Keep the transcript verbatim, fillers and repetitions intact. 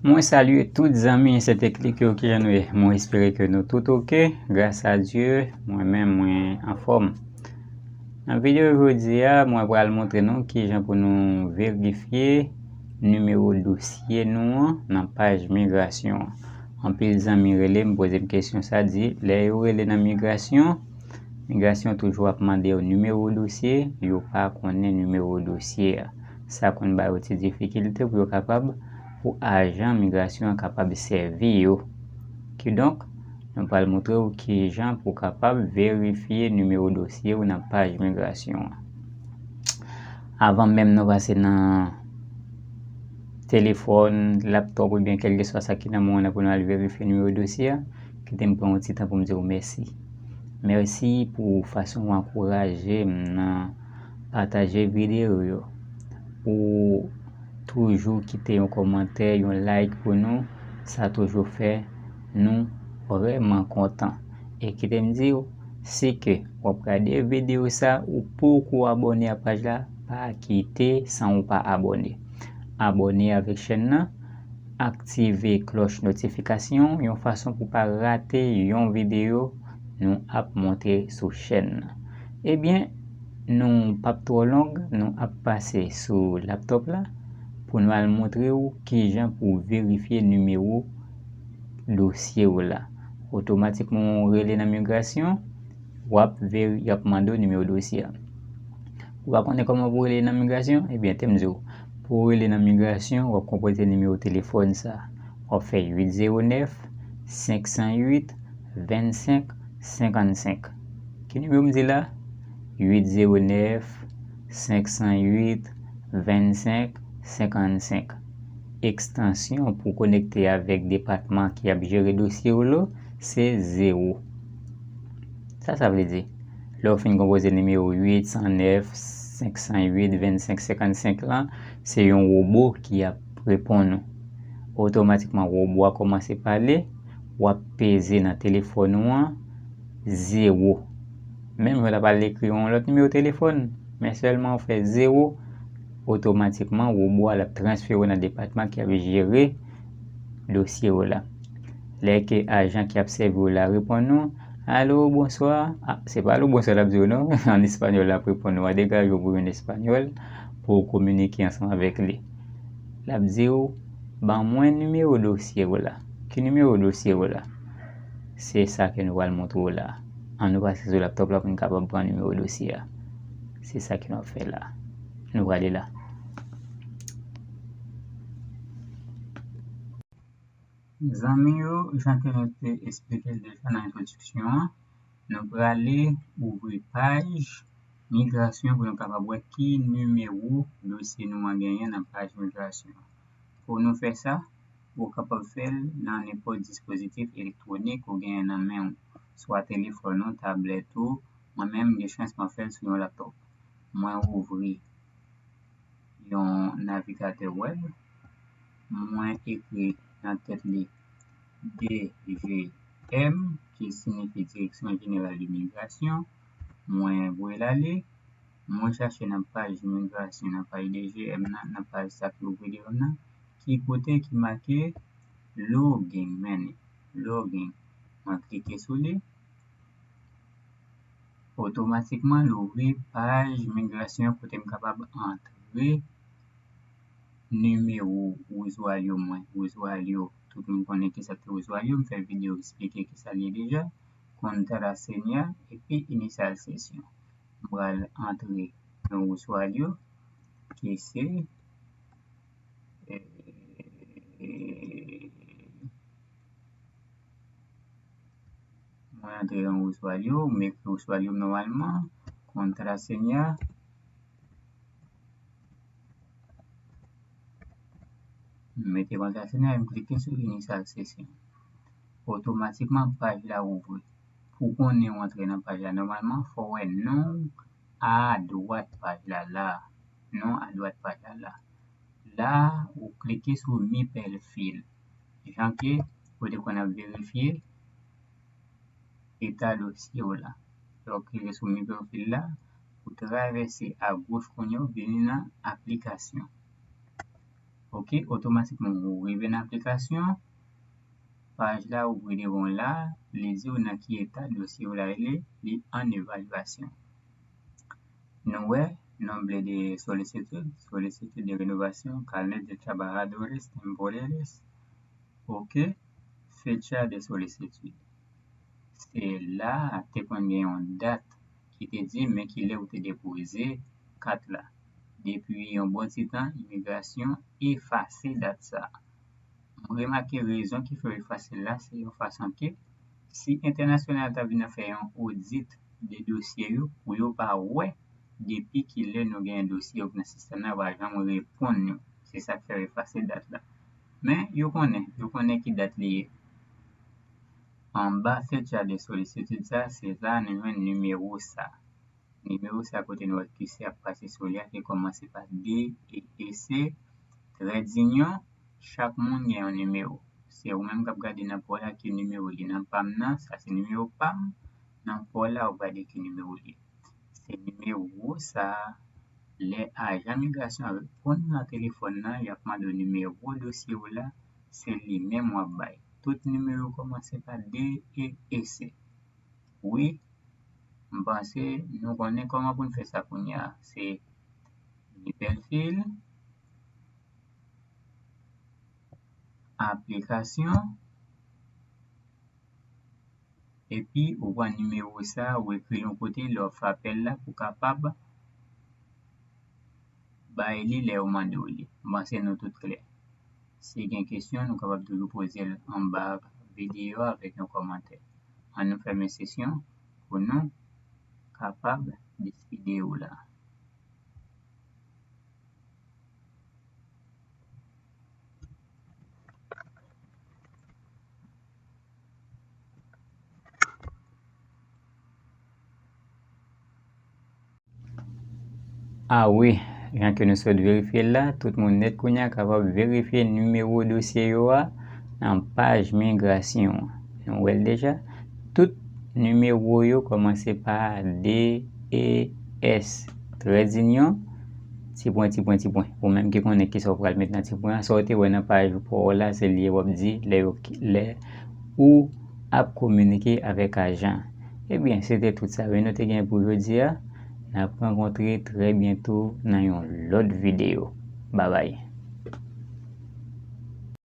Mwen salye tout zanmi Sentèklik yo, kijan nou ye? Mwen espere ke nou tout oke. Gras a Dye, mwen menm mwen anfòm. Nan videyo jodi a, mwen pral montre nou kijan pou nou verifye nimewo dosye nou an nan paj migrasyon an. Anpil zanmi rele m, poze m kesyon sa, di lè yo rele nan migrasyon, migrasyon toujou ap mande yo nimewo dosye, yo pa konnen nimewo dosye a. Sa konn ba yo ti difikilte pou yo kapab, pou ajan migrasyon an kapab sèvi yo. Kidonk, nou pral montre w kijan pou w kapab verifye nimewo dosye w nan paj migrasyon an. Avan menm nou pase nan telefòn, laptòp oubyen kèlkeswa sa ki nan men w nan pou nou al verifye nimewo dosye a, kite m pran yon ti tan pou m di w mèsi. Mèsi pou fason w ankouraje m nan pataje videyo yo. Ou toujou kite yon kòmantè, yon like pou nou. Sa toujou fè nou vrèman kontan. E kite m di w, si ke w ap gade videyo sa, ou poko abòne a paj la, pa kite san ou pa abòne. Abòne avèk chèn nan, aktive klòch notifikasyon yon fason pou pa rate yon videyo nou ap monte sou chèn nan. Ebyen, nou p ap twò long, nou ap pase sou laptòp la pou nou al montre w kijan pou w verifye nimewo dosye w la. Otomatikman, w rele nan migrasyon, w ap veri-, y ap mande w nimewo dosye a. Ou pa konnen kòman pou w rele nan migrasyon? Ebyen, te m di w, pou w rele nan migrasyon, w ap konpoze nimewo telefòn sa. W ap fè uit zewo nèf, senk san uit, vennsenk, senkannsenk. Ki nimewo m di la? Uit zewo nèf, senk san uit, vennsenk, senkannsenk. Ekstansyon pou konekte avèk depatman ki ap jere dosye w la, se zewo. Sa sa vle di? Lè w fin konpoze nimewo uit san nèf, senk san uit, vennsenk, senkannsenk lan, se yon wobo ki ap reponn ou. Otomatikman, wobo a kòmanse pale, w ap peze nan telefòn ou an, zewo. Menm jan w ta pral ekri yon lòt nimewo telefòn, men sèlman w fè zewo, otomatikman, wobo a l ap transfere w nan depatman ki ap jere dosye w la. Lè ke ajan ki ap sèvi w la reponn ou, "Alo, bonswa." A, se pa "Alo, bonswa" l ap di w non. An espanyòl l ap reponn ou. A, degaje w pou yon espanyòl pou w kominike ansanm avèk li. L ap di w, "Ban mwen nimewo dosye w la." Ki nimewo dosye w la? Se sa ke nou pral montre w la. Ann nou pase sou laptòp la pou n kapab pran nimewo dosye a. Se sa ke n ap fè la. Nou prale la. Zanmi yo, jan ke nou te esplike l deja nan entwodiksyon an, nou prale ouvri paj migrasyon pou nou kapab wè ki nimewo dosye nou an genyen nan paj migrasyon an. Pou nou fè sa, ou kapab fè l nan nenpòt dispozitif elektwonik ou genyen nan men w, swa telefòn ou, tablèt ou. Mwen menm, gen chans mwen fè l sou yon laptòp. Mwen ouvri yon navigatè wèb, mwen ekri nan tèt li D G M, ki siyifi Direksyon Jeneral de Migrasyon, mwen voye l ale, mwen chache nan paj migrasyon, nan paj D G M nan, nan paj sa ki ouvri devan m nan, ki kote ki make Logging Menu, Logging. Mwen klike sou li. Otomatikman, l ouvri paj migrasyon kote m kapab antre nimewo usuario mwen. Usuario, tout moun konnen kisa ki usuario, m fè videyo eksplike kisa l ye deja. Kontrasenya epi inisal sesyon. M pral antre yon usuario ki se, eh, mwen antre yon usuario, m ekri usuario m nòmalman, kontrasenya. M mete kontrasenya, m klike sou inisal sesyon. Otomatikman, paj la ouvri. Pou konnen w antre nan paj la, nòmalman, fò w wè non w adwat paj la, la. Non adwat paj la, la. La, ou klike sou Mi Perfil. Jan ke ou te konn ap verifye eta dosye w la. Lè w klike sou Mi Perfil la, ou travèse agoch kounye a, ou vini nan Aplikasyon. Ok, otomatikman ou rive nan aplikasyon. Paj la ouvri devan w la, li di w nan ki eta dosye w la ye, li an evalyasyon. Nou wè, nombre de solicitud, solicitud de renovación, carnet de trabajadores temporales, ok, fecha de solicitud. Se la te konn gen yon dat ki te di men kilè ou te depoze kat la. Depi yon bon ti tan, imigrasyon efase dat sa a. Mwen remake rezon ki fè yo efase l la, se yon fason ke si entènasyonal ta vin ap fè yon odit de dosye yo, pou yo pa wè depi kilè nou gen dosye yo nan sistèm nan, yo pa janm reponn nou. Se sa k fè yo efase dat la. Men, yo konnen, yo konnen ki dat li ye. Anba fecha de solicitud sa, se la nou jwenn nimewo sa. Nimewo sa kote nou wè ki se ap pase sou li a, ki kòmanse pa D E E C, trè dinyon, chak moun gen yon nimewo. Se ou menm k ap gade nan pa w la ki nimewo li. Nan pa m nan, sa se nimewo pa m. Nan pa w la, ou gade ki nimewo li. Se nimewo sa, lè ajan migrasyon reponn nan telefòn nan, y ap mande w nimewo dosye w la, se li menm w ap bay. Tout nimewo kòmanse pa D E E C. Wi, m panse nou konnen kòman pou n fè sa kounye a. Se mi perfil, aplikasyon, epi ou pran nimewo sa, ou ekri l yon kote lè w ap fè apèl la pou w kapab bay li lè yo mande w li. M panse nou tout klè. Si gen kesyon, nou kapab toujou poze l anba videyo a avèk yon kòmantè. Ann nou fèmen sesyon pou nou kapab despide w la. A wi, jan ke nou sot verifye l la, tout moun nèt kounye a kapab verifye nimewo dosye yo a nan paj migrasyon an. Nou wè l deja. Tout nimewo yo kòmanse pa D E S, trè dinyon, ti pwen, ti pwen, ti pwen. Ou menm ki konnen kisa w pral met nan ti pwen an, sa w te wè nan paj pa w la, se li w ap di lè yo, lè ou ap kominike avèk ajan an. Ebyen, se te tout sa wi nou te gen pou jodi a. N ap rankontre trè byento nan yon lòt videyo. Babay.